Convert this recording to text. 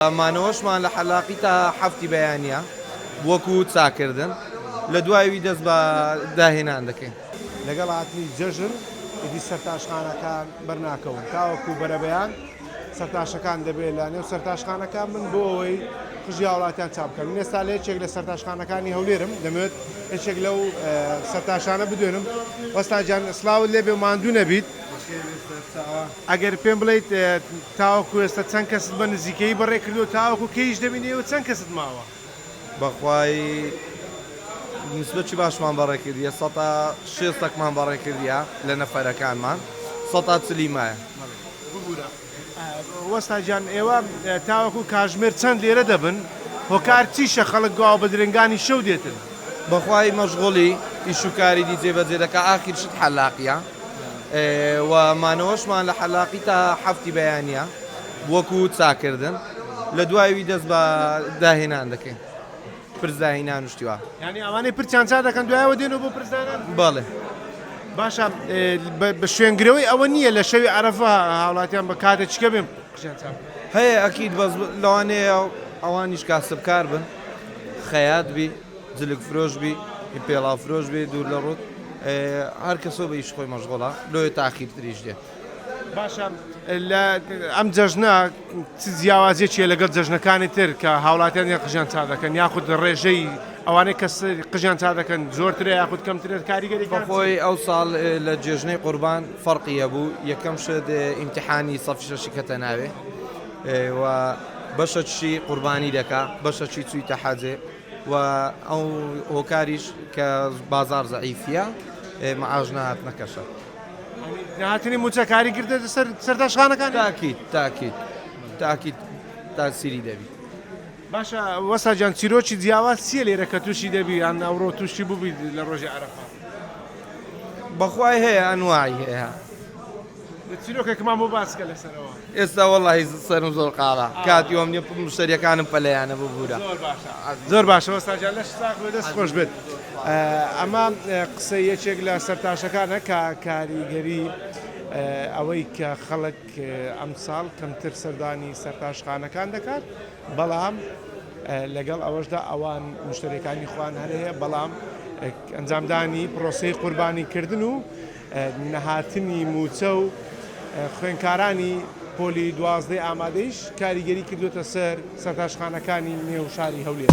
مانەوەشمان لە حەلاقی تا حەفتی بەیانە وەکو چاکردن لە دوایوی دەست بە داهێنان دەکەین. لەگەڵ هاتنی جەژن ئیدی سەرتاشخانەکان بەرناکەون تاوەکو بەرەبەیان سەرتاشەکان دەبێت لە نێو سەرتاشخانەکان بن بۆ ئەوەی قژی هاوڵاتیان چاک بکەن. من ئێستا لە یەکێک لە سەرتاشخانەکانی هەولێرم دەمەوێت یەکێک لەو سەرتاشانە بدوێنم. وەستا گیان سڵاوت لێبێ و ماندوو نەبیت. ئەگەر پێم بڵێیت تاوەکو ئێستا چەند کەست بە نزیکەیی بەڕێ کردووە تاوەکو کەیش دەبینی ئێوە چەند کەست ماوە؟ بەخوای نسبەکی باشمان بەڕێ کردیە سەتا شێستەکمان بەڕێ کردیە لە نەفەرەکانمان سەتا چلی مایە. ببورە وەستا گیان ئێوە تاوەکو کاژمێر چەند لێرە دەبن؟ هۆکار چیشە خەڵک گواوە بە درەنگانی شەو دێتن؟ بەخوای مەشغوڵی ئیش و کاری دی جێبەجێ دەکا ئاخیر شت حەلاقیە و مانەوەشمان لە حەلاقی تا حەفتی بەیانە وەکو چاکردن لە دوایوی دەست بە داهێنان دەکەین پرس داهینان و شتی وا. یانی ئەوانەی پرچیان چا دەکەن دوایەوە دێنەوە بۆ پرسدانان؟ بەڵێ. باشە بە شوێنگرەوەی ئەوە نییە لە شەوی عەرەفە هاوڵاتیان بە کاتە چکە بێن قژیان چا بکەن؟ هەیە ئەکید بەس لەوانەیە ئەوانیش کاسبکار بن خەیات بی جلک فرۆش بی پێڵاو فرۆش بی دوور لە ڕوت هەر کەسەو بە ئیش خۆی مەشغوڵە لۆیە تاخیرتریش دێ. باشە لە ئەم جەژنە چ جیاوازیەکی هەیە لەگەڵ جەژنەکانی تر کە هاوڵاتیان یان قژیان چا دەکەن یاخود ڕێژەی ئەوانەی کە قژیان چا دەکەن زۆرترە یاخود کەمترە کاریگەریەکان چین؟ بەخۆی ئەو ساڵ لە جێژنەی قوربان فەرقی هەبوو یەکەم شت ئیمتیحانی سەفی شەشی کەتە ناوێ و بەشەکیشی قوربانی دەکا بەشەکی چوویتە حەجێ و ئەو هۆکاریش کە بازاڕ زەعیفیە معاش نەهاتنە کەشە. نەهاتنی مووچە کاری کردە سەر سەرتاشخانەکان؟ تاکید تاکید تاکید تاسیری دەبی. باشە وەستا گیان چیرۆکی جیاواز چییە لێرە کە تووشی دەبی یان ئەوڕۆ تووشی بووبی لە ڕۆژی عەرەفە؟ بەخوای هەیە ئەنواعی هەیە. چیرۆکێکمان بۆ باس کە لەسەرەوە. ئێستا وەڵاهی سەرم زۆر قاڵە کاتی وەم نیە مشتەریەکانم پەلەیانە ببورە. زۆر باشە زۆر باشە وەستا گیان لەشت ساغ بێ دەست خۆش بێت ئەمە قسەی یەکێک لە سەرتاشەکانە کە کاریگەری ئەوەی کە خەڵک ئەمساڵ کەمتر سەردانی سەرتاشخانەکان دەکات بەڵام لەگەڵ ئەوەشدا ئەوان مشتەریەکانی خۆیان هەر هەیە بەڵام ئەنجامدانی پرۆسەی قوربانیکردن و نەهاتنی مووچە و خوێندکارانی پۆلی دوازدەی ئامادەیش کاریگەری کردووەتە سەر سەرتاشخانەکانی نێو شاری هەولێر.